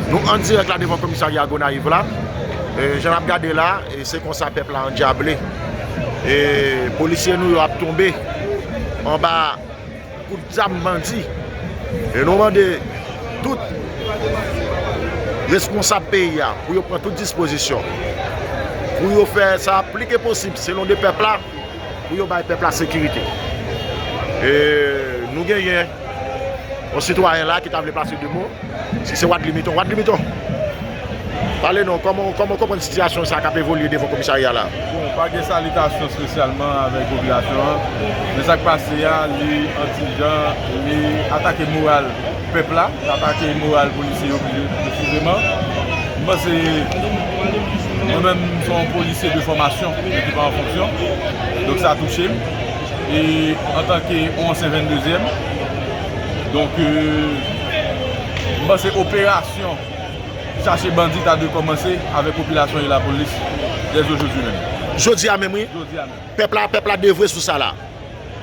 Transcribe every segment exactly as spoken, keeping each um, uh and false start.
Nou an dirèk la devan komisarya Gonayiv la. E, jan n ap gade la, e, se konsa pèp la andyable. E, polisye nou yo ap tonbe anba kout zam bandi. E nou mande tout responsab peyi a pou yo pran tout dispozisyon, pou yo fè sa pli ke posib selon de pèp la, pou yo bay pèp la sekirite. E nou genyen yon sitwayen la ki ta vle plase de mo. Si se Wadli Miton, Wadli Miton, pale non, kòman, kòman w konprann sitiyasyon sa k ap evolye devan komisarya la? Bon, pa gen salitasyon espesyalman avèk popilasyon an. Men sa k pase a, li antijan, li atake moral pèp la, li atake moral polisye yo pli presizeman. M panse, mwen menm, m se yon polisye de fòmasyon, men ki pa an fonksyon. Donk sa touche m. E antanke yon ansyen venndezyèm, donk, euh, m panse operasyon chache bandi ta dwe kòmanse avèk popilasyon e lapolis dè ojodi menm. Jodi a menm, wi. Jodi a menm. Pèp la, pèp la devwe sou sa la.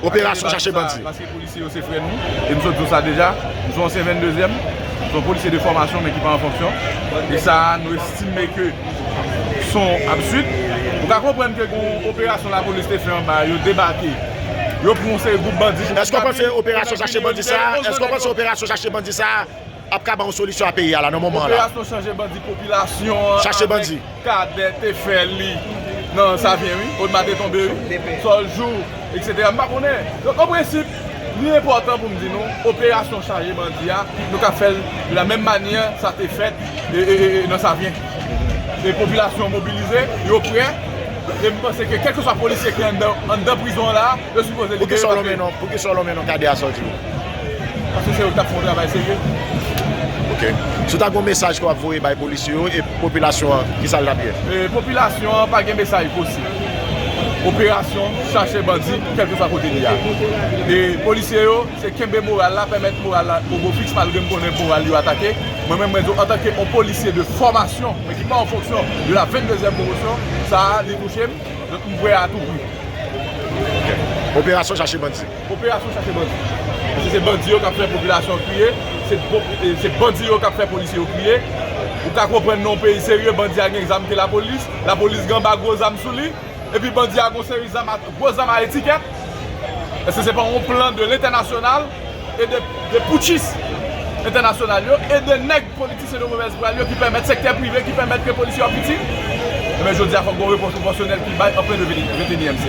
Operasyon chache bandi. Paske polisye yo se frè nou, e m sot di w sa deja, m se yon ansyen venndezyèm, m se yon polisye de fòmasyon, men ki pa an fonksyon. E sa, nou estime ke se yon absid. Ou ka konprann ke gen yon operasyon lapolis te fè anba, yo debake, yo pran yon seri gwoup bandi. Èske w panse operasyon chache bandi sa, èske w panse operasyon chache bandi sa ap ka ba yon solisyon a peyi a la nan moman an la? Operasyon chache bandi, popilasyon an, chache bandi, avèk Kadè te fè li nan Savyen, wi, Odma te tonbe, wi, Sòljou, et cetera. M pa konnen. Donk, an prensip, li enpòtan pou m di nou, operasyon chache bandi a, nou ka fè l de la menm manyè sa te fèt, e, e, e, nan Savyen. E popilasyon an mobilize, yo prè, e m panse ke kèlkeswa polisye ki anndan, anndan prizon an la, yo sipoze libere. Poukisa w lonmen non, poukisa w lonmen non Kadè a sa w di? Paske se yo k t ap fè yon travay serye. Ok. Si w ta gen yon mesaj ke w ap voye bay polisye yo e popilasyon an, kisa l t ap ye? E, popilasyon an pa gen mesaj posib. Operasyon chache bandi, kèlkeswa kote li a. E polisye yo, se kenbe moral la, pèmèt moral la, Pogo Fix, malgre m konnen moral yo atake. Mwen menm, mwen di w, antanke yon polisye de fòmasyon, men ki pa an fonksyon de la venndezyèm pwomosyon, sa a, li touche m. Donk, m prè a tou pri. Ok. Operasyon chache bandi. Operasyon chache bandi. Paske se bandi yo k ap fè popilasyon kriye, se po-, e, se bandi yo k ap fè polisye yo kriye. Ou ka konprann nan yon peyi serye, bandi a gen zam ke lapolis, lapolis gen anba gwo zam sou li, epi bandi a gen yon seri zam a, gwo zam a etikèt. Èske se pa yon plan de lentènasyonal e de, de poutchis entènasyonal yo e de nèg politisyen de movèz pwal yo ki pèmèt sektè prive, ki pèmèt ke polisye yo ap itil? Ebyen, jodi a, fòk gen yon repons pwopòsyonèl ki bay an plen de venteyinyèm syèk.